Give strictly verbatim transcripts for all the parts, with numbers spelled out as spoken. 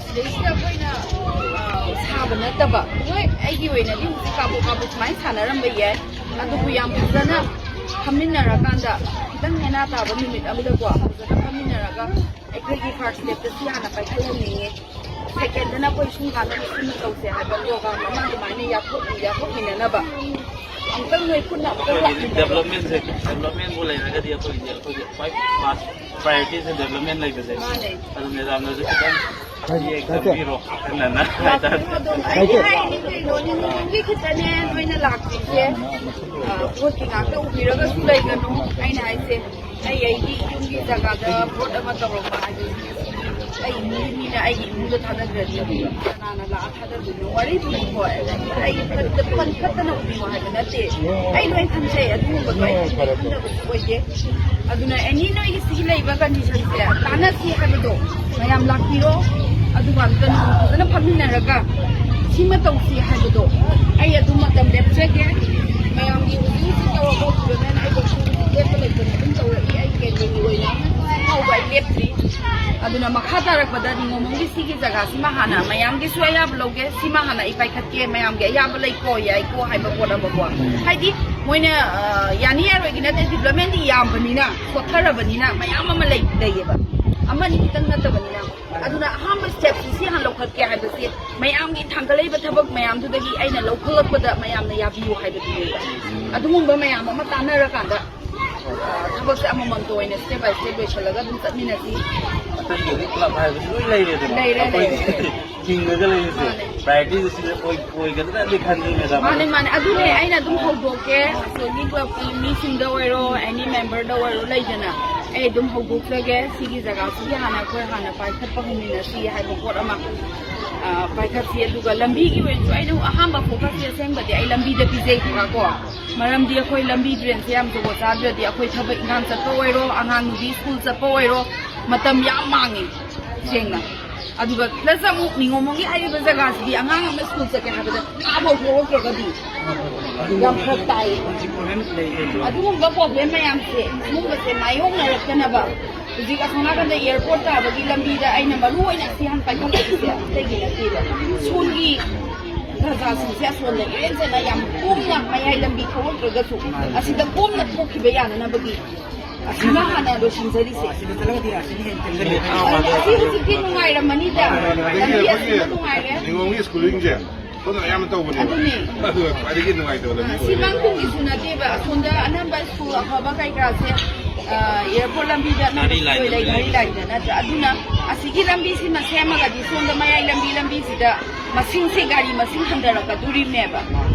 ꯁꯤꯗꯩꯁꯤꯗ ꯑꯩꯈꯣꯏꯅ, ꯑ, ꯁꯥꯕ ꯅꯠꯇꯕ, ꯍꯣꯏ, ꯑꯩꯒꯤ ꯑꯣꯏꯅꯗꯤ ꯍꯧꯖꯤꯛ ꯀꯥꯕꯣꯛ ꯀꯥꯕꯣꯛ ꯁꯨꯃꯥꯏꯅ ꯁꯥꯟꯅꯔꯝꯕ ꯌꯥꯏ, ꯑꯗꯨꯕꯨ ꯌꯥꯝ ꯐꯖꯅ ꯐꯝꯃꯤꯟꯅꯔꯀꯥꯟꯗ ꯈꯤꯇꯪ ꯅꯦꯅꯥ ꯇꯥꯕ ꯅꯨꯃꯤꯠ ꯑꯃꯗꯀꯣ ꯐꯖꯅ ꯐꯝꯃꯤꯟꯅꯔꯒ ꯑꯩꯈꯣꯏꯒꯤ ꯐꯥꯔꯁ ꯁ꯭ꯇꯦꯞꯇ ꯁꯤ ꯍꯥꯟꯅ ꯄꯥꯏꯈꯠꯍꯟꯅꯤꯡꯉꯤ꯫ ꯁꯦꯀꯦꯟꯗꯅ ꯑꯩꯈꯣꯏ ꯁꯨꯝ ꯀꯥꯟꯗ ꯁꯨꯝ ꯇꯧꯁꯦ ꯍꯥꯏꯕ ꯄ꯭ꯔꯣꯒ꯭ꯔꯥꯝ ꯑꯃ ꯑꯗꯨꯃꯥꯏꯅ ꯌꯥꯊꯣꯛ-, ꯌꯥꯊꯣꯛꯃꯤꯟꯅꯅꯕ꯫ ꯑꯃꯨꯛꯇꯪ ꯅꯣꯏ ꯄꯨꯟꯅ ꯑꯃꯨꯛꯇꯪ ꯑꯩꯈꯣꯏꯒꯤ ꯂꯥꯛꯃꯤꯟꯅꯕ꯫ ꯗꯦꯕꯂꯞꯃꯦꯟꯁꯦ, ꯗꯦꯕꯂꯞꯃꯦꯟꯕꯨ ꯂꯩꯔꯒꯗꯤ ꯑꯩꯈꯣꯏꯒꯤꯗꯤ, ꯑꯩꯈꯣꯏꯒꯤ ꯈ꯭ꯋꯥꯏ ꯐꯥꯔꯁ ꯄ꯭ꯔꯥꯏꯌꯣꯔꯤꯇꯤꯁꯦ ꯗꯦꯕꯂꯞꯃꯦꯟ ꯂꯩꯕꯁꯦ꯫ ꯃꯥꯅꯦ꯫ ꯑꯗꯨ ꯃꯦꯗꯥꯝꯅꯁꯨ ꯈꯤꯇꯪ ꯃꯇꯦꯡ ꯈꯪꯕꯤꯔꯣ ꯑꯀꯟꯅꯅ ꯍꯥꯏꯇꯥꯔꯦ꯫ ꯂꯥꯛꯄꯤꯔꯣ ꯑꯗꯨꯝ꯫ ꯑꯩꯗꯤ ꯍꯥꯏꯔꯤꯅꯤ ꯀꯩꯅꯣ, ꯅꯤꯅꯤ ꯍꯨꯝꯒꯤ ꯈꯤꯇꯅꯦ ꯅꯣꯏꯅ ꯂꯥꯛꯇ꯭ꯔꯤꯁꯦ꯫ ꯑ, ꯚꯣꯠꯀꯤ ꯉꯥꯛꯇ ꯎꯕꯤꯔꯒꯁꯨ ꯂꯩꯒꯅꯨ꯫ ꯑꯩꯅ ꯍꯥꯏꯁꯦ, ꯑꯩ ꯑꯩꯒꯤ ꯌꯨꯝꯒꯤ ꯖꯒꯥꯗ ꯚꯣꯠ ꯑꯃ ꯇꯧꯔꯛꯄ ꯍꯥꯏꯕꯁꯤ ꯑꯩ ꯏꯃꯨꯡꯒꯤ ꯃꯤꯅ ꯑꯩꯒꯤ ꯏꯃꯨꯡꯗ ꯊꯥꯗꯈ꯭ꯔꯗꯤ ꯀꯅꯥꯅ ꯂꯥꯛꯑ ꯊꯥꯗꯗꯣꯏꯅꯣ? ꯋꯥꯔꯤꯕꯨꯗꯤꯀꯣ, ꯑꯩ ꯐꯠꯇ-, ꯐꯠ-, ꯐꯠꯇꯅ ꯎꯕꯤꯌꯣ ꯍꯥꯏꯕ ꯅꯠꯇꯦ꯫ ꯑꯩ ꯂꯣꯏ ꯈꯟꯖꯩ, ꯑꯗꯨꯒꯨꯝꯕꯗꯣ ꯑꯩ ꯈꯟꯖꯕꯁꯨ ꯑꯣꯏꯗꯦ꯫ ꯑꯗꯨꯅ ꯑꯦꯅꯤ ꯅꯣꯏꯒꯤ ꯁꯤꯒꯤ ꯂꯩꯕ ꯀꯟꯗꯤꯁꯟꯁꯦ ꯇꯥꯟꯅꯁꯤ ꯍꯥꯏꯕꯗꯣ ꯃꯌꯥꯝ ꯂꯥꯛꯄꯤꯔꯣ, ꯑꯗꯨꯒ ꯑꯝꯇ ꯐꯖꯅ ꯐꯝꯃꯤꯟꯅꯔꯒ ꯁꯤꯃ ꯇꯧꯁꯤ ꯍꯥꯏꯕꯗꯣ ꯑꯩ ꯑꯗꯨꯝ ꯃꯇꯝ ꯂꯦꯞꯆꯒꯦ꯫ ꯃꯌꯥꯝꯒꯤ ꯍꯧꯖꯤꯛ ꯍꯧꯖꯤꯛ ꯇꯧꯔꯛꯄ ꯗꯤꯕꯦꯠ ꯑꯩ ꯀꯩꯁꯨ ꯂꯦꯞꯄ ꯂꯩꯇꯅ ꯑꯗꯨꯝ ꯇꯧꯔꯛꯏ꯫ ꯑꯩ ꯀꯦꯟꯗ꯭ꯔꯒꯤ ꯑꯣꯏꯅ ꯍꯧꯖꯤꯛ ꯐꯥꯎꯕ ꯑꯩ ꯂꯦꯞꯇ꯭ꯔꯤ꯫ ꯑꯗꯨꯅ ꯃꯈꯥ ꯇꯥꯔꯛꯄꯗ ꯅꯤꯉꯣꯝꯕꯝꯒꯤ ꯁꯤꯒꯤ ꯖꯒꯥꯁꯤꯃ ꯍꯥꯟꯅ ꯃꯌꯥꯝꯒꯤꯁꯨ ꯑꯌꯥꯕ ꯂꯧꯒꯦ, ꯁꯤꯃ ꯍꯥꯟꯅ ꯑꯩ ꯄꯥꯏꯈꯠꯀꯦ, ꯃꯌꯥꯝꯒꯤ ꯑꯌꯥꯕ ꯂꯩꯀꯣ, ꯌꯥꯏꯀꯣ ꯍꯥꯏꯕ ꯄꯣꯠ ꯑꯃꯀꯣ꯫ ꯍꯥꯏꯗꯤ ꯃꯣꯏꯅ, ꯑ, ꯌꯥꯅꯤ ꯌꯥꯔꯣꯏꯒꯤ ꯅꯠꯇꯦ, ꯗꯤꯕ꯭ꯂꯞꯃꯦꯟꯗꯤ ꯌꯥꯝꯕꯅꯤꯅ, ꯁꯣꯠꯊꯔꯕꯅꯤꯅ ꯃꯌꯥꯝ ꯑꯃ ꯂꯩ-, ꯂꯩꯌꯦꯕ, ꯑꯃꯅꯤ ꯈꯤꯇꯪ ꯅꯠꯇꯕꯅꯤꯅ꯫ ꯑꯗꯨꯅ ꯑꯍꯥꯟꯕ ꯁ꯭ꯇꯦꯞꯁꯤ ꯁꯤ ꯍꯥꯟꯅ ꯂꯧꯈꯠꯀꯦ ꯍꯥꯏꯕꯁꯤ ꯃꯌꯥꯝꯒꯤ ꯊꯥꯡꯒꯠꯂꯛꯏꯕ ꯊꯕꯛ ꯃꯌꯥꯝꯗꯨꯗꯒꯤ ꯑꯩꯅ ꯂꯧꯈꯠꯂꯛꯄꯗ ꯃꯌꯥꯝꯅ ꯌꯥꯕꯤꯌꯨ ꯍꯥꯏꯕꯗꯨꯅꯦꯕ꯫ ꯑꯗꯨꯒꯨꯝꯕ ꯃꯌꯥꯝ ꯑꯃ ꯇꯥꯟꯅꯔꯀꯥꯟꯗ, ꯑ, ꯊꯕꯛꯁꯦ ꯑꯃꯃꯝꯇ ꯑꯣꯏꯅ step by step ꯂꯣꯏꯁꯤꯜꯂꯒ ꯑꯗꯨꯝ ꯆꯠꯃꯤꯟꯅꯁꯤ꯫ ꯑꯇꯩꯗꯗꯤ ꯀ꯭ꯂꯕ ꯍꯥꯏꯕꯁꯤ ꯂꯣꯏ ꯂꯩꯔꯦꯗꯅ꯫ ꯂꯩꯔꯦ, ꯑꯩꯈꯣꯏꯗꯤ ꯂꯩꯔꯦ꯫ ꯍꯤꯡꯉꯒ ꯂꯩꯔꯤꯁꯦ꯫ ꯃꯥꯅꯦ꯫ ꯄ꯭ꯔꯥꯏꯌꯣꯔꯤꯇꯤꯁꯦ ꯁꯤꯗ ꯑꯣꯏ-, ꯑꯣꯏꯒꯗ꯭ꯔꯗꯤ ꯈꯟꯖꯩ, ꯃꯦꯗꯥꯝ꯫ ꯃꯥꯅꯦ, ꯃꯥꯅꯦ꯫ ꯑꯗꯨꯅꯦ ꯑꯩꯅ ꯑꯗꯨꯝ ꯍꯧꯗꯣꯛꯀꯦ꯫ ꯑꯁꯣꯏꯒꯤ ꯀ꯭ꯂꯕꯀꯤ ꯃꯤꯁꯤꯡꯗ ꯑꯣꯏꯔꯣ, ꯑꯦꯅꯤ ꯃꯦꯝꯕꯔꯗ ꯑꯣꯏꯔꯣ ꯂꯩꯗꯅ, ꯑꯩ ꯑꯗꯨꯝ ꯍꯧꯗꯣꯛꯆꯒꯦ꯫ ꯁꯤꯒꯤ ꯖꯒꯥꯁꯤꯒꯤ ꯍꯥꯟꯅ ꯑꯩꯈꯣꯏ ꯍꯥꯟꯅ ꯄꯥꯏꯈꯠꯄ ꯍꯧꯃꯤꯟꯅꯁꯤ ꯍꯥꯏꯕ ꯄꯣꯠ ꯑꯃ, ꯑ, ꯄꯥꯏꯈꯠꯁꯤ꯫ ꯑꯗꯨꯒ ꯂꯝꯕꯤꯒꯤ ꯑꯣꯏꯅꯁꯨ ꯑꯩꯅ ꯑꯍꯥꯟꯕ ꯐꯣꯀꯁꯁꯦ ꯑꯁꯦꯡꯕꯗꯤ ꯑꯩ ꯂꯝꯕꯤꯗ ꯄꯤꯖꯩ ꯀꯣ꯫ ꯃꯔꯝꯗꯤ ꯑꯩꯈꯣꯏ ꯂꯝꯕꯤ ꯗ꯭ꯔꯦꯟꯁꯦ ꯌꯥꯝ ꯖꯨꯒꯣꯠ ꯆꯥꯗ꯭ꯔꯗꯤ ꯑꯩꯈꯣꯏ ꯊꯕꯛ ꯏꯪꯈꯥꯡ ꯆꯠꯄ ꯑꯣꯏꯔꯣ, ꯑꯉꯥꯡ ꯅꯨꯕꯤ ꯁ꯭ꯀꯨꯜ ꯆꯠꯄ ꯑꯣꯏꯔꯣ, ꯃꯇꯝ ꯌꯥꯝ ꯃꯥꯡꯉꯦ ꯁꯦꯡꯅ꯫ ꯑꯗꯨꯒ ꯄ꯭ꯂꯁ ꯑꯃꯨꯛ ꯅꯤꯉꯣꯝꯕꯝꯒꯤ ꯍꯥꯏꯔꯤꯕ ꯖꯒꯥꯁꯤꯗꯤ ꯑꯉꯥꯡ ꯑꯃ ꯁ꯭ꯀꯨꯜ ꯆꯠꯀꯦ ꯍꯥꯏꯕꯗ ꯀꯥꯐꯥꯎ ꯊꯣꯛꯂꯛꯇ꯭ꯔꯒꯗꯤ ꯌꯥꯝ ꯐꯔꯛ ꯇꯥꯏꯌꯦ꯫ ꯑꯗꯨꯒꯨꯝꯕ ꯄ꯭ꯔꯣꯕ꯭ꯂꯦꯝ ꯃꯌꯥꯝꯁꯦ, ꯁꯤꯒꯨꯝꯕꯁꯦ ꯃꯥꯌꯣꯛꯅꯔꯛꯇꯅꯕ ꯍꯧꯖꯤꯛ ꯑꯁꯣꯝ ꯅꯥꯀꯟꯗ ꯑꯦꯌꯥꯔꯄꯣꯔꯠ ꯇꯥꯕꯒꯤ ꯂꯝꯕꯤꯗ ꯑꯩꯅ ꯃꯔꯨ ꯑꯣꯏꯅ ꯑꯁꯤ ꯍꯥꯟꯅ ꯄꯥꯏꯈꯠꯂꯛꯏꯁꯦ ꯑꯇꯩꯒꯤ ꯅꯠꯇꯦꯕ꯫ ꯁꯣꯝꯒꯤ ꯄ꯭ꯔꯖꯥꯁꯤꯡꯁꯦ ꯑꯁꯣꯝꯗ ꯏꯔꯦꯟꯖꯅ ꯌꯥꯝ ꯀꯣꯝꯅ ꯃꯌꯥꯏ ꯂꯝꯕꯤ ꯊꯣꯛꯂꯛꯇ꯭ꯔꯒꯁꯨ ꯑꯁꯤꯗ ꯀꯣꯝꯅ ꯊꯣꯛꯈꯤꯕ ꯌꯥꯅꯅꯕꯒꯤ ꯑꯁꯤꯅ ꯍꯥꯟꯅ ꯂꯣꯏꯁꯤꯟꯖꯔꯤꯁꯦ꯫ ꯑꯁꯤꯗ ꯆꯠꯂꯒꯗꯤ ꯑꯁꯤꯅ ꯍꯦꯟꯅ ꯆꯪꯖꯜꯂꯦ꯫ ꯑꯗꯨ ꯑꯁꯤ ꯍꯧꯖꯤꯛꯇꯤ ꯅꯨꯡꯉꯥꯏꯔꯝꯃꯅꯤꯗ꯫ ꯅꯨꯡꯉꯥꯏꯔꯦ, ꯂꯝꯕꯤ ꯑꯁꯤꯅ ꯅꯨꯡꯉꯥꯏꯔꯦ꯫ ꯅꯤꯉꯣꯝꯒꯤ ꯁ꯭ꯀꯨꯂꯤꯡꯁꯦ ꯁꯣꯝꯗ ꯑꯌꯥꯝꯕ ꯇꯧꯕꯅꯦꯕ꯫ ꯑꯗꯨꯅꯦ꯫ ꯑꯗꯨꯒ ꯈ꯭ꯋꯥꯏꯗꯒꯤ ꯅꯨꯡꯉꯥꯏꯇꯕ ꯂꯝꯕꯤ ꯑꯣꯏꯔꯦ꯫ ꯁꯤ ꯃꯥꯡ ꯇꯨꯡꯒꯤꯁꯨ ꯅꯠꯇꯦꯕ꯫ ꯑꯁꯣꯝꯗ ꯑꯅꯝꯕ ꯁ꯭ꯀꯨꯜ ꯑꯐꯕ ꯀꯩ ꯀꯥꯁꯦ, ꯑ, ꯑꯦꯌꯥꯔꯄꯣꯔꯠ ꯂꯝꯕꯤꯗ ꯑꯅꯝꯕ ꯒꯥꯔꯤ ꯂꯥꯏꯟꯗ ꯂꯣꯏ ꯂꯩ, ꯂꯣꯏ ꯒꯥꯔꯤ ꯂꯩ꯫ ꯂꯥꯏꯟꯗ ꯅꯠꯇ꯭ꯔꯥ? ꯑꯗꯨꯅ ꯑꯁꯤꯒꯤ ꯂꯝꯕꯤꯁꯤꯃ ꯁꯦꯝꯃꯒꯗꯤ ꯁꯣꯝꯗ ꯃꯌꯥꯏ ꯂꯝꯕꯤ, ꯂꯝꯕꯤꯁꯤꯗ ꯃꯁꯤꯡꯁꯦ ꯒꯥꯔꯤ ꯃꯁꯤꯡ ꯍꯟꯊꯔꯛꯀꯗꯣꯔꯤꯕꯅꯦꯕ꯫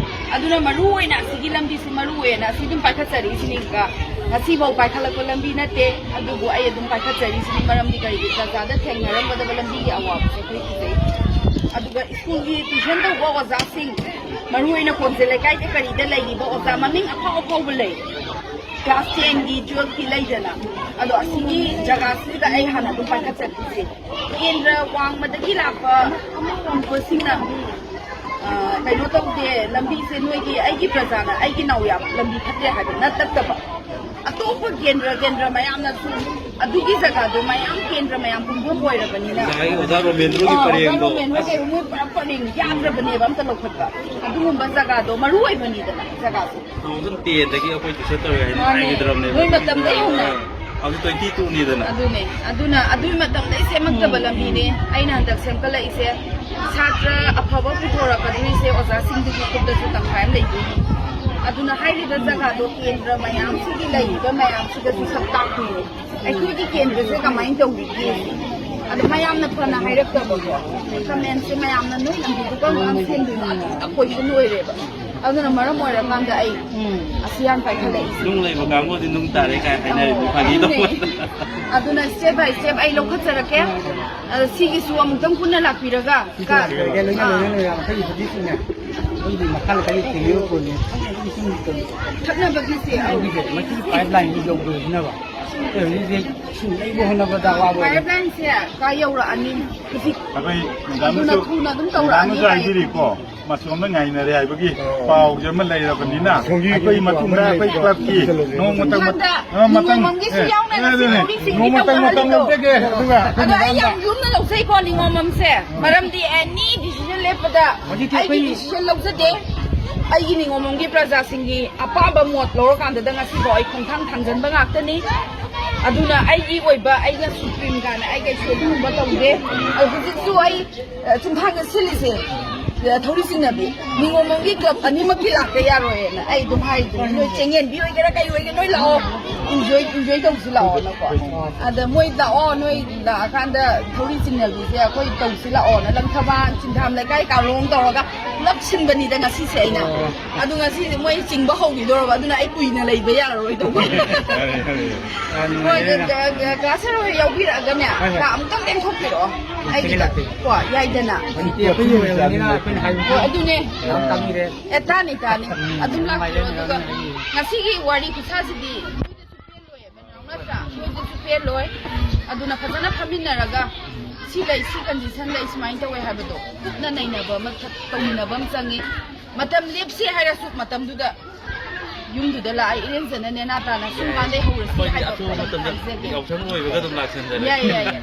ꯑꯗꯨꯅ ꯃꯔꯨ ꯑꯣꯏꯅ ꯑꯁꯤꯒꯤ ꯂꯝꯕꯤꯁꯤ ꯃꯔꯨ ꯑꯣꯏꯅ ꯑꯁꯤ ꯑꯗꯨꯝ ꯄꯥꯏꯈꯠꯆꯔꯤꯁꯤꯅꯤꯀ꯫ ꯉꯁꯤꯐꯥꯎ ꯄꯥꯏꯈꯠꯂꯛꯄ ꯂꯝꯕꯤ ꯅꯠꯇꯦ, ꯑꯗꯨꯕꯨ ꯑꯩ ꯑꯗꯨꯝ ꯄꯥꯏꯈꯠꯆꯔꯤꯁꯤꯅꯤ꯫ ꯃꯔꯝꯗꯤ ꯀꯔꯤꯒꯤ ꯄ꯭ꯔꯖꯥꯗ ꯊꯦꯡꯅꯔꯝꯒꯗꯕ ꯂꯝꯕꯤꯒꯤ ꯑꯋꯥꯕꯁꯦ ꯑꯩꯈꯣꯏ ꯀꯤꯖꯩ꯫ ꯑꯗꯨꯒ ꯁ꯭ꯀꯨꯜꯒꯤ ꯇ꯭ꯌꯨꯁꯟ ꯇꯧꯕ ꯑꯣꯖꯥꯁꯤꯡ, ꯃꯔꯨ ꯑꯣꯏꯅ ꯀꯣꯟꯖꯦ ꯂꯩꯀꯥꯏꯗ ꯀꯔꯤꯗ ꯂꯩꯔꯤꯕ ꯑꯣꯖꯥ ꯃꯃꯤꯡ ꯑꯐꯥꯎ ꯑꯐꯥꯎꯕ ꯂꯩ꯫ ꯀ꯭ꯂꯥꯁ ꯇꯦꯟꯒꯤ, ꯇꯨꯋꯦꯜꯐꯀꯤ ꯂꯩꯗꯅ꯫ ꯑꯗꯣ ꯑꯁꯤꯒꯤ ꯖꯒꯥꯁꯤꯗ ꯑꯩ ꯍꯥꯟꯅ ꯑꯗꯨꯝ ꯄꯥꯏꯈꯠꯆꯔꯤꯁꯦ꯫ ꯀꯦꯟꯗ꯭ꯔ ꯋꯥꯡꯃꯗꯒꯤ ꯂꯥꯛꯄ ꯑꯃ ꯎꯕꯁꯤꯡꯅ, ꯑ, ꯀꯩꯅꯣ ꯇꯧꯗꯦ, ꯂꯝꯕꯤꯁꯦ ꯅꯣꯏꯒꯤ, ꯑꯩꯒꯤ ꯄ꯭ꯔꯖꯥꯅ, ꯑꯩꯒꯤ ꯅꯥꯎ ꯌꯥꯝ ꯂꯝꯕꯤ ꯐꯠꯇꯦ ꯍꯥꯏꯕ ꯅꯠꯇꯕ, ꯑꯇꯣꯞꯄ ꯀꯦꯟꯗ꯭ꯔ, ꯀꯦꯟꯗ꯭ꯔ ꯃꯌꯥꯝꯅꯁꯨ ꯑꯗꯨꯒꯤ ꯖꯒꯥꯗꯣ ꯃꯌꯥꯝ ꯀꯦꯟꯗ꯭ꯔ ꯃꯌꯥꯝ ꯄꯨꯟꯐꯝ ꯑꯣꯏꯔꯕꯅꯤꯅ꯫ ꯉꯁꯥꯏꯒꯤ ꯑꯣꯖꯥ ꯔꯣꯃꯦꯟꯗ꯭ꯔꯣꯒꯤ ꯑ, ꯑꯣꯖꯥ ꯄꯔꯦꯡꯗꯣ꯫ ꯔꯣꯃꯦꯟ ꯍꯣꯏ ꯀꯩ ꯃꯣꯏ ꯄꯨꯔꯥ ꯄꯔꯦꯡ ꯌꯥꯗ꯭ꯔꯕꯅꯦꯕ ꯑꯝꯇ ꯂꯧꯈꯠꯄ꯫ ꯑꯗꯨꯒꯨꯝꯕ ꯖꯒꯥꯗꯣ ꯃꯔꯨ ꯑꯣꯏꯕꯅꯤꯗꯅ ꯖꯒꯥꯁꯦ꯫ ꯇꯨ ꯊꯥꯎꯖꯟ ꯇꯦꯟꯗꯒꯤ ꯑꯩꯈꯣꯏ ꯇꯨꯏꯁꯟ ꯇꯧꯔꯦ ꯍꯥꯏꯅ ꯃꯥꯅꯦ꯫ ꯍꯥꯏꯈꯤꯗ꯭ꯔꯕꯅꯦꯕ꯫ ꯅꯣꯏ ꯃꯇꯝꯗꯩ ꯍꯧꯅ꯫ ꯍꯧꯖꯤꯛ ꯇ꯭ꯋꯦꯟꯇꯤ ꯇꯨꯅꯤꯗꯅ꯫ ꯑꯗꯨꯅꯦ꯫ ꯑꯗꯨꯅ ꯑꯗꯨꯒꯤ ꯃꯇꯝꯗꯩ ꯁꯦꯝꯃꯛꯇꯕ ꯎꯝ꯫ ꯂꯝꯕꯤꯅꯦ ꯑꯩꯅ ꯍꯟꯗꯛ ꯁꯦꯝꯒꯠꯂꯛꯏꯁꯦ꯫ ꯁꯥꯇ꯭ꯔ ꯑꯐꯕ ꯄꯨꯊꯣꯔꯛꯀꯗꯣꯏꯁꯦ ꯑꯣꯖꯥꯁꯤꯡꯗꯨꯒꯤ ꯈꯨꯠꯇꯁꯨ ꯇꯪꯈꯥꯏ ꯑꯃ ꯂꯩꯗꯣꯏꯅꯤ꯫ ꯑꯗꯨꯅ ꯍꯥꯏꯔꯤꯕ ꯖꯒꯥꯗꯣ ꯀꯦꯟꯗ꯭ꯔ ꯃꯌꯥꯝꯁꯤꯒꯤ ꯂꯩꯔꯤꯕ ꯃꯌꯥꯝꯁꯤꯗꯁꯨ ꯁꯛ ꯇꯥꯛꯇꯣꯏꯅꯦ꯫ ꯑꯩꯈꯣꯏꯒꯤ ꯀꯦꯟꯗ꯭ꯔꯁꯦ ꯀꯃꯥꯏꯅ ꯇꯧꯔꯤꯒꯦ? ꯑꯗꯣ ꯃꯌꯥꯝꯅ ꯐꯅ ꯍꯥꯏꯔꯛꯇꯕꯀꯣ, ꯀꯃꯦꯟꯁꯦ ꯃꯌꯥꯝꯅ ꯅꯣꯏ ꯂꯝꯕꯤꯗꯨ ꯀꯔꯝ ꯀꯥꯟꯗ ꯁꯦꯝꯗꯣꯏꯅꯣ? ꯑꯗꯨ ꯈꯛꯇ ꯀꯣꯏꯁꯟ ꯑꯣꯏꯔꯦꯕ꯫ ꯑꯗꯨꯅ ꯃꯔꯝ ꯑꯣꯏꯔꯀꯥꯟꯗ ꯑꯩ ꯎꯝ꯫ ꯑꯁꯤ ꯌꯥꯝ ꯄꯥꯏꯈꯠꯂꯛꯏꯁꯦ꯫ ꯅꯨꯡ ꯂꯩꯕ ꯀꯥꯡꯕꯨꯗꯤ ꯅꯨꯡ ꯇꯥꯔꯦ ꯀꯥꯏ ꯍꯥꯏꯅꯔꯤꯗꯣ ꯐꯥꯒꯤ ꯑꯗꯨꯅꯦ꯫ ꯇꯧꯕꯅꯦ꯫ ꯑꯗꯨꯅ step by step ꯑꯩ ꯂꯧꯈꯠꯆꯔꯛꯀꯦ꯫ ꯑꯗꯣ ꯁꯤꯒꯤꯁꯨ ꯑꯃꯨꯛꯇꯪ ꯄꯨꯟꯅ ꯂꯥꯛꯄꯤꯔꯒ ꯁꯤꯁꯨ ꯀ-, ꯂꯣꯏꯔꯒ ꯂꯣꯏꯅ ꯑꯥ꯫ ꯂꯣꯏꯅ ꯂꯣꯏꯅ ꯑꯩꯈꯣꯏꯒꯤ ꯍꯧꯖꯤꯛꯁꯨꯅꯦ, ꯑꯩꯈꯣꯏꯒꯤ ꯃꯈꯥ ꯂꯩꯀꯥꯏꯒꯤ ꯇꯦꯡꯅꯧ ꯄꯣꯜꯂꯤ꯫ ꯊꯛꯅꯕꯒꯤꯁꯦ, ꯑꯧ꯫ ꯃꯁꯤꯒꯤ pipeline ꯁꯤ ꯌꯧꯗꯣꯏꯁꯤꯅꯕ꯫ ꯍꯧꯖꯤꯛ ꯍꯧꯖꯤꯛ ꯏꯁꯤꯡ ꯂꯩꯕ ꯍꯣꯠꯅꯕꯗ ꯑꯋꯥꯕ ꯑꯣꯏꯔꯦ꯫ ꯄꯥꯏꯞ ꯂꯥꯏꯟꯁꯦ ꯀꯥꯏ ꯌꯧꯔꯛꯑꯅꯤ? ꯍꯧꯖꯤꯛ ꯑꯗꯨꯅ ꯃꯦꯗꯥꯝꯅꯁꯨ, ꯊꯨꯅ ꯑꯗꯨꯝ ꯇꯧꯔꯛꯑꯅꯤ ꯃꯦꯗꯥꯝꯅꯁꯨ ꯍꯥꯏ꯫ ꯍꯥꯏꯕꯤꯔꯤꯀꯣ, ꯃꯆꯣꯝꯗ ꯉꯥꯏꯅꯔꯦ ꯍꯥꯏꯕꯒꯤ ꯄꯥꯎꯁꯦ ꯑꯃ ꯂꯩꯔꯕꯅꯤꯅ, ꯑꯩꯈꯣꯏ ꯃꯇꯨꯡꯗ ꯑꯩꯈꯣꯏ ꯀ꯭ꯂꯕꯀꯤ ꯅꯣꯡꯃꯇꯪ ꯃꯊꯪꯗ ꯑꯦ, ꯅꯤꯉꯣꯝꯕꯝꯒꯤꯁꯨ ꯑꯦ, ꯌꯥꯎꯅ ꯑꯦ, ꯉꯁꯤ ꯑꯗꯨꯅꯦ, ꯊꯧꯔꯤ ꯆꯤꯡꯕꯤ ꯅꯣꯡꯃꯇꯪ ꯃꯇꯝ ꯇꯧꯅꯔꯤꯗꯣ꯫ ꯂꯧꯖꯒꯦ, ꯑꯗꯨꯒ ꯑꯩꯈꯣꯏ ꯑꯗꯣ ꯑꯩ ꯃꯦꯗꯥꯝꯗ ꯌꯥꯝ ꯂꯨꯝꯅ ꯂꯧꯖꯩꯀꯣ ꯅꯤꯉꯣꯝꯕꯝꯁꯦ, ꯃꯔꯝꯗꯤ ꯑꯦꯅꯤ ꯗꯤꯁꯤꯖꯟ ꯂꯦꯞꯄꯗ ꯍꯧꯖꯤꯛꯇꯤ ꯑꯩꯒꯤ ꯑꯩꯈꯣꯏ ꯗꯤꯁꯤꯖꯟ ꯂꯧꯖꯗꯦ꯫ ꯑꯩꯒꯤ ꯅꯤꯉꯣꯝꯕꯝꯒꯤ ꯄ꯭ꯔꯖꯥꯁꯤꯡꯒꯤ ꯑꯄꯥꯝꯕ ꯃꯣꯠ ꯂꯧꯔꯀꯥꯟꯗꯗ ꯉꯁꯤꯐꯥꯎ ꯑꯩ ꯈꯣꯡꯊꯥꯡ ꯊꯥꯡꯖꯟꯕ ꯉꯥꯛꯇꯅꯤ꯫ ꯑꯗꯨꯅ ꯑꯩꯒꯤ ꯑꯣꯏꯕ, ꯑꯩꯅ ꯁꯨꯄ꯭ꯔꯤꯝ ꯀꯥꯏꯅ ꯑꯩ ꯀꯩꯁꯨ ꯑꯗꯨꯒꯨꯝꯕ ꯇꯧꯗꯦ꯫ ꯑꯗꯣ ꯍꯧꯖꯤꯛꯁꯨ ꯑꯩ, ꯑ, ꯆꯨꯝꯊꯥꯡꯗ ꯁꯤꯜꯂꯤꯁꯦ, ꯑ, ꯊꯧꯔꯤ ꯆꯤꯡꯅꯕꯤ꯫ ꯅꯤꯉꯣꯝꯕꯝꯒꯤ ꯀ꯭ꯂꯕ ꯑꯅꯤꯃꯛꯀꯤ ꯂꯥꯛꯇ ꯌꯥꯔꯣꯏꯅ ꯑꯩ ꯑꯗꯨꯝ ꯍꯥꯏꯗꯣꯏꯅꯦ꯫ ꯅꯣꯏ ꯆꯦꯡꯌꯦꯟꯕꯤ ꯑꯣꯏꯒꯦꯔꯥ ꯀꯩ ꯑꯣꯏꯒꯦꯔꯥ ꯅꯣꯏ ꯂꯥꯛꯑꯣ, ꯏꯟꯖꯣꯏ, ꯏꯟꯖꯣꯏ ꯇꯧꯁꯤ ꯂꯥꯛꯑꯣꯅꯀꯣ꯫ ꯑꯗ ꯃꯣꯏ ꯂꯥꯛꯑꯣ, ꯅꯣꯏ ꯂꯥꯛꯑꯀꯥꯟꯗ ꯊꯧꯔꯤ ꯆꯤꯡꯅꯕꯤꯁꯦ ꯑꯩꯈꯣꯏ ꯇꯧꯁꯤ ꯂꯥꯛꯑꯣꯅ ꯂꯪꯊꯕꯥꯜ, ꯆꯤꯡꯊꯥꯝ ꯂꯩꯀꯥꯏ ꯀꯥꯂꯣꯡ ꯇꯧꯔꯒ ꯄꯨꯂꯞ ꯁꯤꯟꯕꯅꯤꯗ ꯉꯁꯤꯁꯦ ꯑꯩꯅ꯫ ꯑꯗꯨ ꯉꯁꯤꯁꯦ ꯃꯣꯏ ꯆꯤꯡꯕ ꯍꯧꯈꯤꯗꯧꯔꯕ, ꯑꯗꯨꯅ ꯑꯩ ꯀꯨꯏꯅ ꯂꯩꯕ ꯌꯥꯔꯔꯣꯏꯗꯧꯕ꯫ ꯌꯥꯔꯦ, ꯌꯥꯔꯦ, ꯌꯥꯔꯦ꯫ ꯍꯣꯏ, ꯀ꯭ꯂꯥꯁꯔ ꯍꯣꯏ ꯌꯥꯎꯕꯤꯔꯛꯑꯒꯅꯦ, ꯍꯣꯏ, ꯍꯣꯏ꯫ ꯀꯥ ꯑꯃꯨꯛꯇꯪ ꯂꯦꯡꯊꯣꯛꯄꯤꯔꯛꯑꯣ꯫ ꯑꯩꯒꯤꯗ꯫ ꯂꯥꯛꯀꯦ꯫ ꯀꯣ, ꯌꯥꯏꯗꯅ꯫ ꯑꯩꯈꯣꯏꯒꯤ ꯑꯣꯏꯕꯅꯤꯅ ꯑꯩꯈꯣꯏꯅ ꯍꯥꯏꯕ ꯍꯣꯏ, ꯑꯗꯨꯅꯦ꯫ ꯌꯥꯝ ꯇꯥꯕꯤꯔꯦ꯫ ꯑꯦ, ꯇꯥꯅꯤ, ꯇꯥꯅꯤ꯫ ꯎꯝ, ꯑꯗꯨꯝ ꯂꯥꯛꯄꯤꯔꯣ, ꯅꯨꯡꯉꯥꯏꯖꯔꯦ, ꯑꯗꯨꯒ ꯃꯦꯗꯥꯝ, ꯌꯥꯝ ꯅꯨꯡꯉꯥꯏꯖꯔꯦ꯫ ꯉꯁꯤꯒꯤ ꯋꯥꯔꯤ ꯈꯨꯁꯥꯁꯤꯗꯤ ꯅꯠꯇ꯭ꯔꯥ? ꯅꯣꯏꯗꯁꯨ ꯄꯦꯜꯂꯣꯏ꯫ ꯑꯗꯨꯅ ꯐꯖꯅ ꯐꯝꯃꯤꯟꯅꯔꯒ ꯁꯤ ꯂꯩ, ꯁꯤ ꯀꯟꯗꯤꯁꯟ ꯂꯩ, ꯁꯨꯃꯥꯏꯅ ꯇꯧꯋꯦ ꯍꯥꯏꯕꯗꯣ ꯀꯨꯞꯅ ꯅꯩꯅꯕ ꯑꯃ ꯊ-, ꯇꯧꯃꯤꯟꯅꯕ ꯑꯃ ꯆꯪꯉꯤ꯫ ꯃꯇꯝ ꯂꯦꯞꯁꯤ ꯍꯥꯏꯔꯁꯨ ꯃꯇꯝꯗꯨꯗ ꯌꯨꯝꯗꯨꯗ ꯂꯥꯛꯑ ꯏꯔꯦꯟꯖꯅ ꯅꯦꯅꯥ ꯇꯥꯅ ꯁꯨꯝ ꯀꯥꯟꯗꯩ ꯍꯧꯔꯁꯤ ꯑꯩꯈꯣꯏꯒꯤ ꯍꯥꯏꯕ ꯑꯊꯨꯕ ꯄꯣꯠ ꯑꯃ ꯃꯇꯝꯗ ꯍꯥꯏꯖꯒꯦ꯫ ꯌꯥꯎꯁꯪ ꯂꯣꯏꯕꯒ ꯑꯗꯨꯝ ꯂꯥꯛꯁꯟꯖꯔꯒꯦ꯫ ꯌꯥꯏ, ꯌꯥꯏ, ꯌꯥꯏ꯫